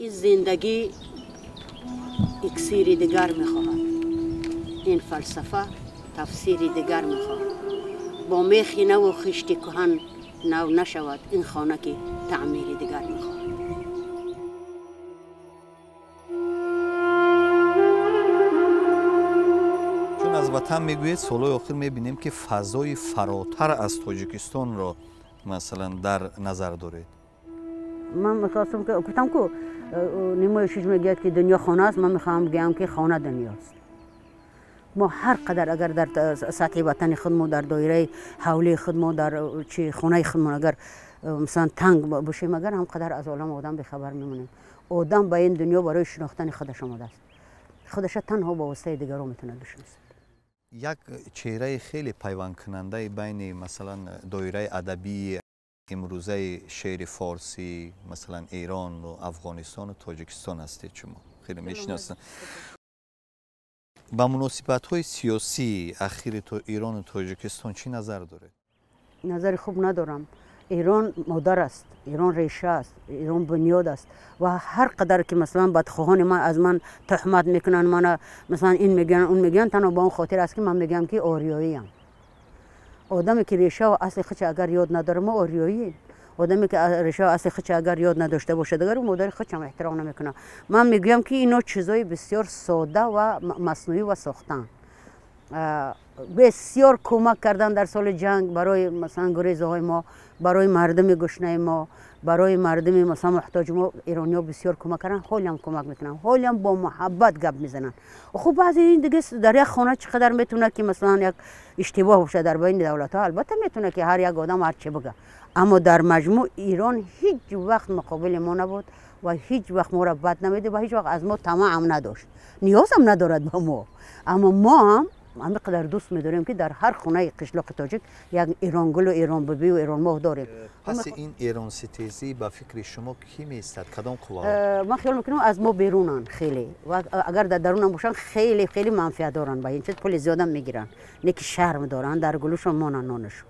Ин зиндагӣ иксири дигар мехоҳад, ин фалсафа тафсири дигар мехоҳад. Бо мехи наву хишти кӯҳан нав нашавад ин хона ки таъмири дигар мехоҳад. Чун аз ватан мегӯед, солҳои охир мебинем ки фазои фаротар аз Тоҷикистонро масалан дар назар доред. Ман мехостам ки гуфтам ку нимои шуҷ мегӯяд ки дунё хона аст, ман мехоҳам гӯям ки хона дунёст. Мо ҳар қадар агар дар сатҳи ватани худмо, дар доираи ҳавлии худмо, дар чи хонаи худмон агар масалан танг бошем, агар ҳам қадар аз олам одам бехабар мемонем. Одам ба ин дунё барои шинохтани худаш омадааст. Худаша танҳо ба воситаи дигарон метавонад бишиносад. Як чеҳраи хеле пайвандкунандаи байни масалан доираи адабии имрӯзаи шеъри форсӣ, масалан Эрону Афғонистону Тоҷикистон ҳастед шумо. Хеле мешиносам. Ба муносибатҳои сиёсии ахири Эрону Тоҷикистон чӣ назар доред? Назари хуб надорам. Эрон модар аст, Эрон реша аст, Эрон бунёд аст ва ҳар қадар ки масалан бадхоҳони ман аз ман туҳмат мекунанд, мана масалан ин мегӯянд, он мегӯянд, танҳо ба он хотир аст ки ман мегӯям ки ориёиям. Одаме ки реша ва асли худша агар ёд надорад, мо ориёием. Одаме ки реша ва асли худша агар ёд надошта бошад, агар ӯ модари худшам эҳтиром намекунад. Ман мегӯям ки ино чизои бисёр сода ва маснуӣ ва сохтаанд. Бисёр кӯмак кардан дар соли ҷанг барои масалан гурезаҳои мо, барои мардуми гушнаи мо, барои мардуми масалан муҳтоҷи мо эрониҳо бисёр кӯмак карданд, ҳолиам кӯмак мекунанд, ҳолиам бо муҳаббат гап мезананд. Хуб, баъзе ин дига дар як хона чӣ қадар метавонад ки масалан як иштибоҳ бошад дар байни давлатҳо, албатта метавонад ки ҳар як одам ҳар чӣ бигӯяд, аммо дар маҷмӯъ Эрон ҳеҷ вақт муқобили мо набуд ва ҳеҷ вақт моро бад намедид ва ҳеҷ вақт аз мо тамаъам надошт, ниёзам надорад ба мо. Аммо мо ҳам ҳамин қадар дӯст медорем ки дар ҳар хонаи қишлоқи тоҷик як эронгулу эронбибию эронмоҳ дорем. Паси ин эронситезӣ ба фикри шумо кӣ меистад? Кадом қувваҳо? Ман хиёл мекунам аз мо берунанд хеле, ва агар дар дарунам бошанд хеле хеле манфиат доранд, ба ин чиз пули зиёдам мегиранд, не ки шарм доранд, дар гулушон монанд нонашон.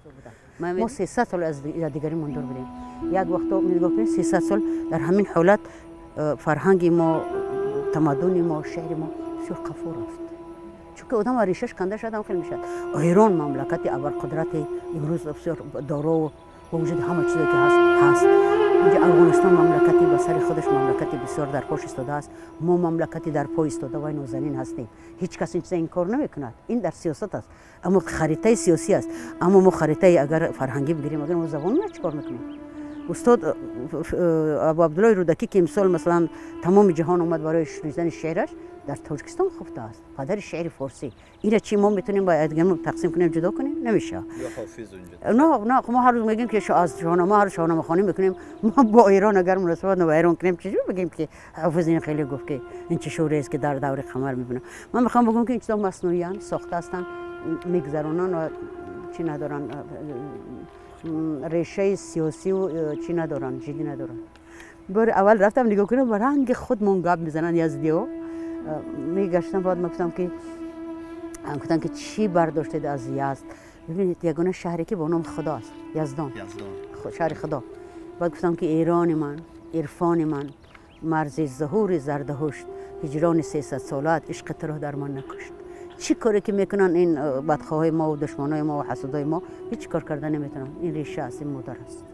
Мо 300 сол аз дигаримон дур будем. Як вақто нигоҳ кунед, 300 сол дар ҳамин ҳолат фарҳанги мо, тамаддуни мо, шеъри мо бисёр қафо рафт. Чунки одам решаш канда шуд, ҳам хеле мешавад. Эрон мамлакати абарқудрати имрӯз бисёр доро бо вуҷуди ҳама чизе ки ҳаст. Инҷа Афғонистон мамлакати ба сари худаш мамлакати бисёр дар пош истодааст. Мо мамлакати дар по истода ва нозанин ҳастем. Ҳеҷ кас ин чиза инкор намекунад. Ин дар сиёсат аст, аммо харитаи сиёсӣ аст. Аммо мо харитаи агар фарҳангӣ бигирем, агар мо забонро чӣ кор мекунем? Устод Абу Абдуллои Рӯдакӣ ки имсол масалан тамоми ҷаҳон омад барои шунидани шеъраш, дар Тоҷикистон хуфтааст, падари шеъри форсӣ. Ира чӣ мо метавонем ба якдигармон тақсим кунем, ҷудо кунем? Намешавад. Не, не, мо ҳар рӯз мегӯем ки аз шоҳнома, ҳар шоҳномахонӣ мекунем. Мо бо Эрон агар муносибат ба Эрон кунем, чӣ ҷур бигӯем ки ҳофиз ин хеле гуфт ки ин чӣ шӯрест ки дар даври қамар мебинам. Ман мехоҳам бигӯям ки ин чизо маснӯиянд, сохта ҳастанд, мегузаронанд ва чӣ надоранд, решаи сиёсиву чӣ надоранд, ҷиддӣ надоранд. Бори аввал рафтам нигоҳ кунам, ба ранги худмон гап мезананд яздиҳо. Мегаштам, баъд мегуфтам ки гуфтам ки чӣ бардоштед аз Язд? Бибинед, ягона шаҳре ки бо номи Худо аст, Яздон, шаҳри Худо. Баъд гуфтам ки Эрони ман, ирфони ман, марзи зуҳури Зардуҳушт, ҳиҷрони 300 солаат ишқи туро дар ман накушт. Чӣ коре ки мекунанд ин бадхоҳои мо ва душманои мо ва ҳасудои мо, ҳеҷ кор карда наметавонанд. Ин реша аст, ин модар аст.